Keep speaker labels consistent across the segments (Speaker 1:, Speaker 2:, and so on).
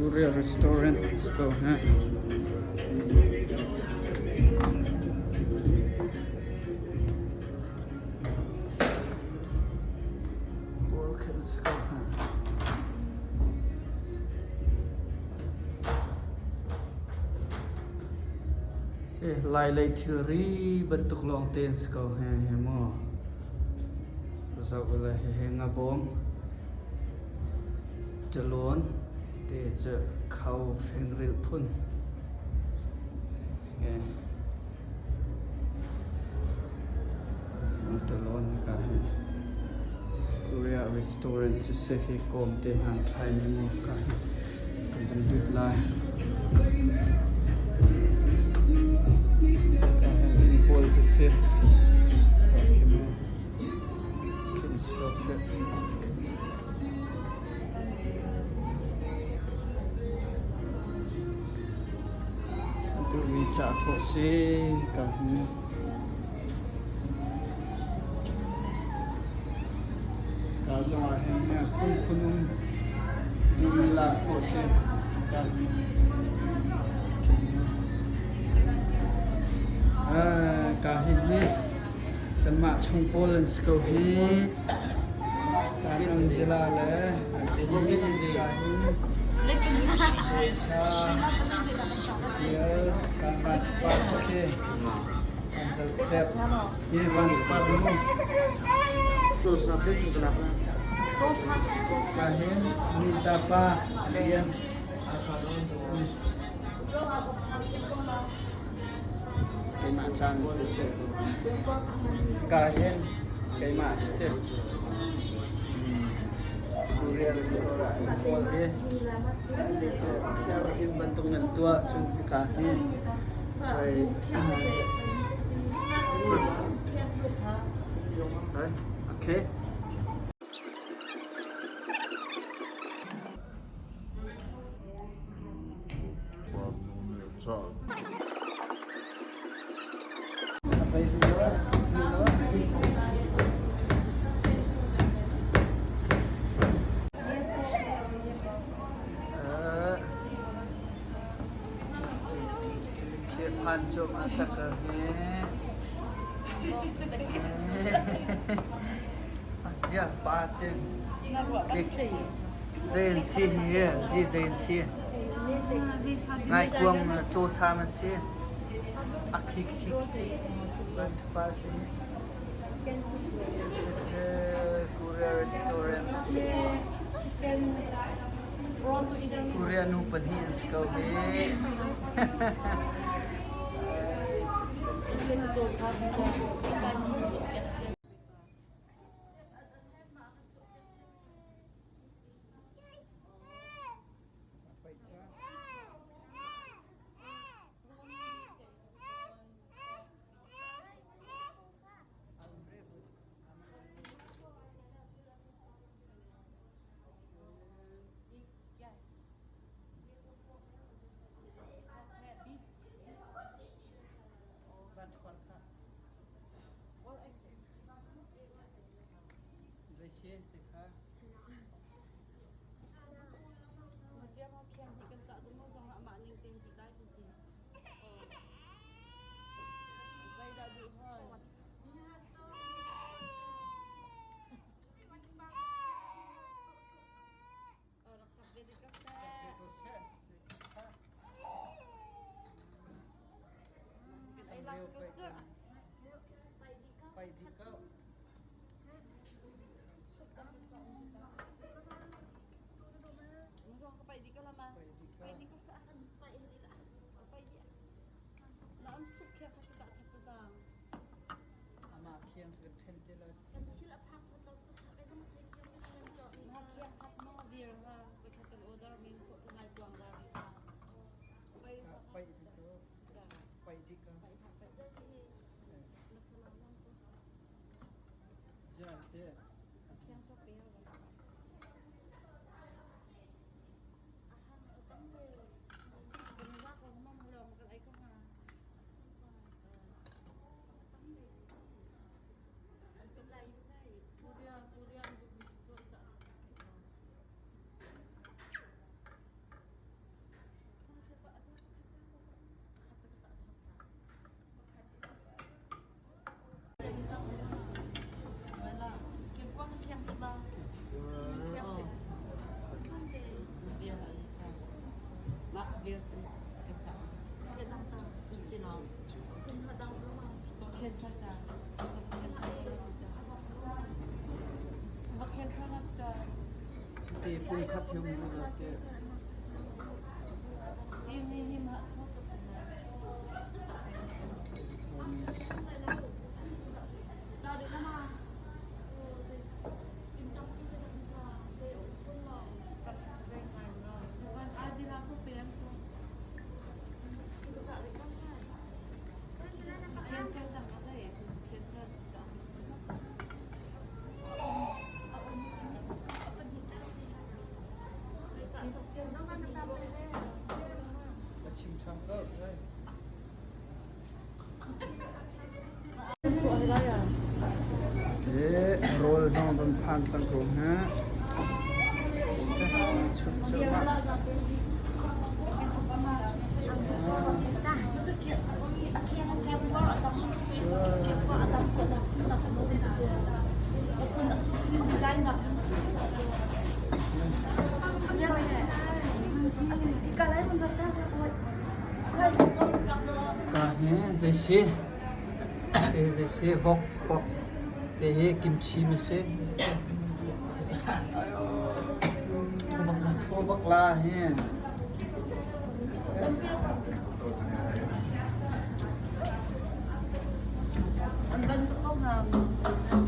Speaker 1: Korea restaurant si ko hna. Pawl khan si ko hna. Lailei thilri bantuk lawngte an si ko he he maw. Zoh ule hihi ngabawm ṭalawn te cu kho fengril phun ṭalawn ka hi Korea restaurant cu si hi kawm te hna an thlai mi maw ka hi kan van lut lai. Ka hi inn pawl cu si. Duhmi cah khawh si ka hmu. Ka zong ah hin phunphun um duhmi lak khawh si ka hmu. Ka hin hi Kanmah chung pawl an si ko hi. Kan Angela le an si ka hin. Tial kan van cepat khi. Kan Joseph. Hi van cepat mu. Ka hin Nita pa Lian. Keimah caan si cu. Ka hin keimah ka si. Korea restaurant an kawl hi inn bantuk nan tuah cun hika hi Okay. Phan cu a chak Zia pa cin. Zei an si hi? Zi zei an si? Ngaikuang caw sam an si. A khi khi khi. Par cin. Korea restaurant. Korea nu pahnih an si ko hi. Zei si te kha? Pai di kau. Amah khiang kan ṭhen te la. Pai di ko. Pai di ka. Zian te. Te pung khat hi um rih lo te. Ka chim ṭhan ko. Rawl zong kan phan cang ko hna. Chuk chuk. Ka hi zei si? Te zei si? Vok pok te hi kimchi ma si. Tho bak la hi.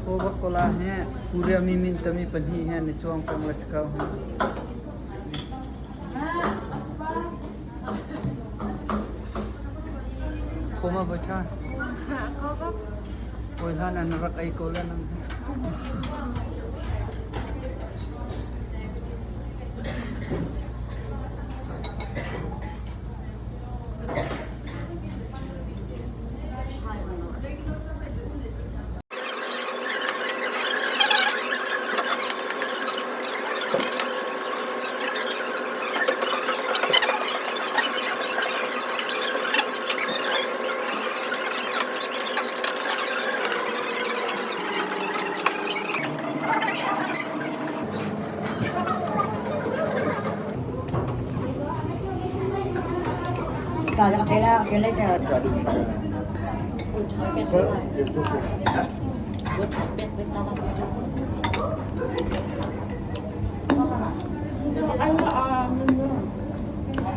Speaker 1: Tho bak ko la hi. Korea mi min tami pahnih he ni chuang peng la si ko. Thawma voi ṭha. Hawi hlan ah na rak ei ko le nang.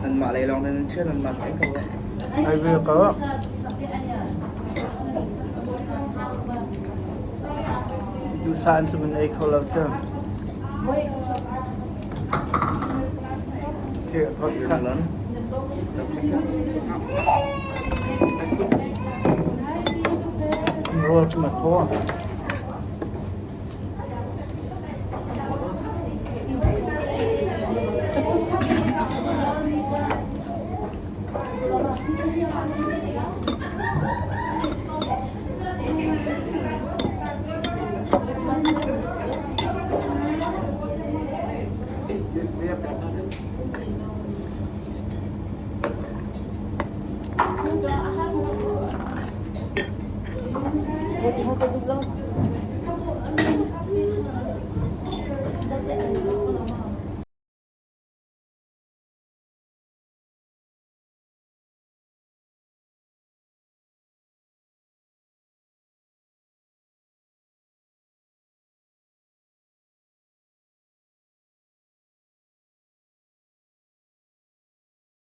Speaker 2: Nanmah lei lawng nan chiah nanmah ei ko.
Speaker 1: Ai ve ko. Dusa an cu min ei kho lo cu. Rawl cu ma thaw.